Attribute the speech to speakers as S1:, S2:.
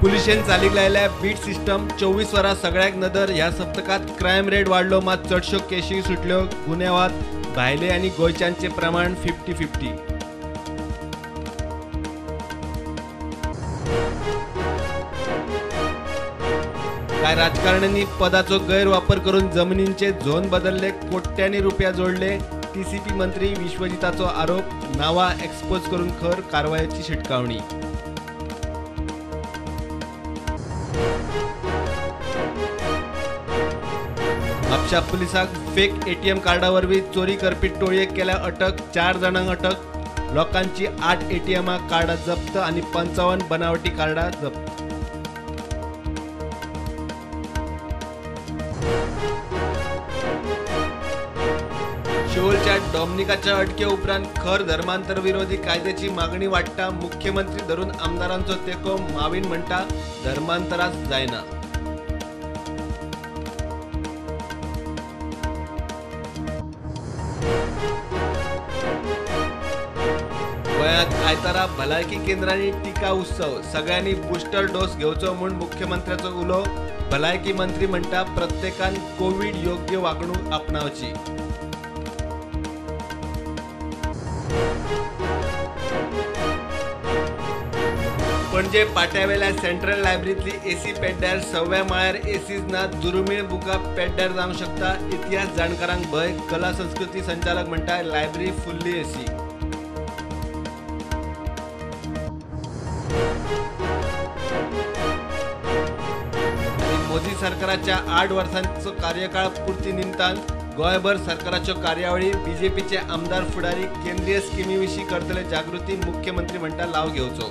S1: पुलिशेन चालीक लायल्या beet system 24 वरां सगळ्याक नदर. ह्या सप्तकात क्रायम रेट वाडलो, मात चडश्यो केशी सुटल्यो. गुन्यांवांत भायले आनी गोंयच्यांचे प्रमाण 50-50. काय राजकारण्यांनी पदाचो गैरवापर करून जमिनींचे झोन बदलले, कोट्यांनी रुपया जोडले. टीसीपी मंत्री विश्वजिताचो आरोप, नावा एक्सपोज करून खर कारवायेची शिटकावणी. म्हापशा पुलिसांक फेक एटीएम कार्डा वरवीं चोरी करपी टोळयेक केल्या अटक, 4 जाणांक अटक. लोकांची 8 एटीएम कार्डां जप्त आनी 55 बनावटी कार्डां जप्त. शिवोलच्या डॉमनिकाच्या अटके उपरांत खर धर्मांतर विरोधी कायद्याची मागणी वाडटा. मुख्यमंत्री धरून आमदारांचो तेंको, माविन म्हणटा धर्मांतराच जायना. गोंयांत आयतारा भलायकी केंद्रांनी टिका उत्सव, सगळ्यांनी बुस्टर डोस घेवचो म्हूण मुख्यमंत्र्याचो उलो. भलायकी मंत्री म्हणटा प्रत्येकान कोवीड योग्य वागणूक आपणावची. पणजे पाट्यावेल्या सेंट्रल लायब्ररींतली एसी पेड्ड्यार, 6व्या माळ्यार एसीच ना, दुर्मीळ बुकां पेड्ड्यार जावंक शकता. इतिहास जाणकारांक भंय, कला संस्कृती संचालक म्हणटा लायब्ररी फुल्ली एसी. मोदी सरकाराच्या 8 वर्सांचो कार्यकाळ पुर्ती निमतान गोंयभर सरकाराच्यो कार्यावळी. बीजेपीचे आमदार फुडारी केंद्रीय स्किमी विशीं करतले जागृती. मुख्यमंत्री म्हणटा लाव घेवचो.